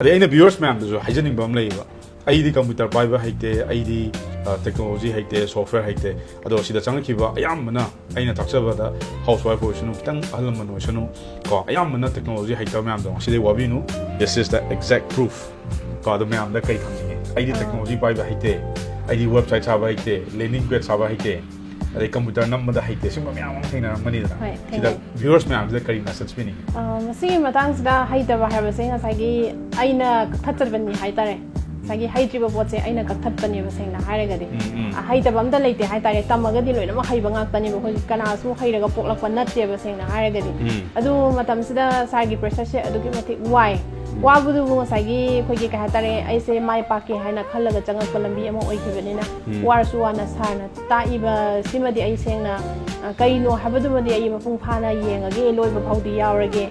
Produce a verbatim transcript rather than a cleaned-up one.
ꯑꯗꯩ ꯑꯩꯅ viewers ꯃꯌꯥꯝꯗꯁꯨ ꯍꯥꯏꯖꯅꯤꯡꯕ ꯑꯃ ꯂꯩꯌꯦꯕ, ꯑꯩꯗꯤ computer ꯄꯥꯏꯕ ꯍꯩꯇꯦ, ꯑꯩꯗꯤ technology ꯍꯩꯇꯦ, software ꯍꯩꯇꯦ꯫ ꯑꯗꯣ ꯁꯤꯗ ꯆꯪꯉꯛꯈꯤꯕ ꯑꯌꯥꯝꯕꯅ, ꯑꯩꯅ ꯇꯥꯛꯆꯕꯗ housewife ꯑꯣꯏꯁꯅꯨ, ꯈꯤꯇꯪ ꯑꯍꯜ ꯂꯃꯟ ꯑꯣꯏꯁꯅꯨ, ꯀꯣ, ꯑꯌꯥꯝꯕꯅ technology ꯍꯩꯇꯕ ꯃꯌꯥꯝꯗꯣ ꯉꯁꯤꯗꯩ ꯋꯥꯕꯤꯅꯨ꯫ This is the exact proof꯫ ꯀꯣ, ꯑꯗꯣ ꯃꯌꯥꯝꯗ ꯀꯩ ꯈꯪꯅꯤꯡꯉꯦ? ꯑꯩꯗꯤ technology ꯄꯥꯏꯕ ꯍꯩꯇꯦ, ꯑꯩꯗꯤ website ꯁꯥꯕ ꯍꯩꯇꯦ, landing page ꯁꯥꯕ ꯍꯩꯇꯦ, ꯑꯗꯩ computer ꯅꯝꯕꯗ ꯍꯩꯇꯦ, ꯁꯤꯒꯨꯝꯕ ꯃꯌꯥꯝ ꯑꯃ ꯊꯦꯡꯅꯔꯝꯒꯅꯤꯗꯅ꯫ ꯍꯣꯏ, ꯁꯤꯗ ꯊꯦꯡꯅꯩ꯫ Viewers ꯃꯌꯥꯝꯁꯤꯗ ꯀꯔꯤ message ꯄꯤꯅꯤꯡꯉꯤ? ꯑ, ꯃꯁꯤꯒꯤ ꯃꯇꯥꯡꯁꯤꯗ ꯍꯩꯇꯕ ꯍꯥꯏꯕꯁꯦ ꯉꯁꯥꯏꯒꯤ ꯑꯩꯅ ꯀꯛꯊꯠꯆꯕꯅꯤ ꯍꯥꯏꯇꯥꯔꯦ꯫ ꯉꯁꯥꯏꯒꯤ ꯍꯩꯇ꯭ꯔꯤꯕ ꯄꯣꯠꯁꯦ ꯑꯩꯅ ꯀꯛꯊꯠꯄꯅꯦꯕ, ꯁꯦꯡꯅ ꯍꯥꯏꯔꯒꯗꯤ꯫ ꯎꯝ, ꯎꯝ꯫ ꯑ, ꯍꯩꯇꯕ ꯑꯝꯇ ꯂꯩꯇꯦ ꯍꯥꯏꯇꯥꯔꯦ꯫ ꯇꯝꯃꯒꯗꯤ ꯂꯣꯏꯅꯃꯛ ꯍꯩꯕ ꯉꯥꯛꯇꯅꯦꯕ꯫ ꯑꯩꯈꯣꯏ ꯀꯅꯥꯁꯨ ꯍꯩꯔꯒ ꯄꯣꯛꯂꯛꯄ ꯅꯠꯇꯦꯕ, ꯁꯦꯡꯅ ꯍꯥꯏꯔꯒꯗꯤ꯫ ꯎꯝ꯫ ꯑꯗꯨ ꯃꯇꯝꯁꯤꯗ ꯁꯥꯔꯒꯤ pressureꯁꯦ ꯑꯗꯨꯛꯀꯤ ꯃꯇꯤꯛ ꯋꯥꯏ꯫ ꯋꯥꯕꯗꯨꯕꯨ ꯉꯁꯥꯏꯒꯤ ꯑꯩꯈꯣꯏꯒꯤ ꯀꯩ ꯍꯥꯏꯇꯥꯔꯦ, ꯑꯩꯁꯦ ꯃꯥꯏ ꯄꯥꯛꯀꯦ ꯍꯥꯏꯅ ꯈꯜꯂꯒ ꯆꯪꯉꯛꯄ ꯂꯝꯕꯤ ꯑꯃ ꯑꯣꯏꯈꯤꯕꯅꯤꯅ, ꯎꯝ꯫ ꯋꯥꯔꯁꯨ ꯋꯥꯅ ꯁꯥꯔꯅ ꯇꯥꯛꯏꯕ ꯁꯤꯃꯗꯤ ꯑꯩ ꯁꯦꯡꯅ, ꯑ, ꯀꯩꯅꯣ ꯍꯥꯏꯕꯗꯨꯃꯗꯤ ꯑꯩ ꯃꯄꯨꯡ ꯐꯥꯅ ꯌꯦꯡꯉꯒꯦ, ꯂꯣꯏꯕ ꯐꯥꯎꯗꯤ ꯌꯥꯎꯔꯒꯦ꯫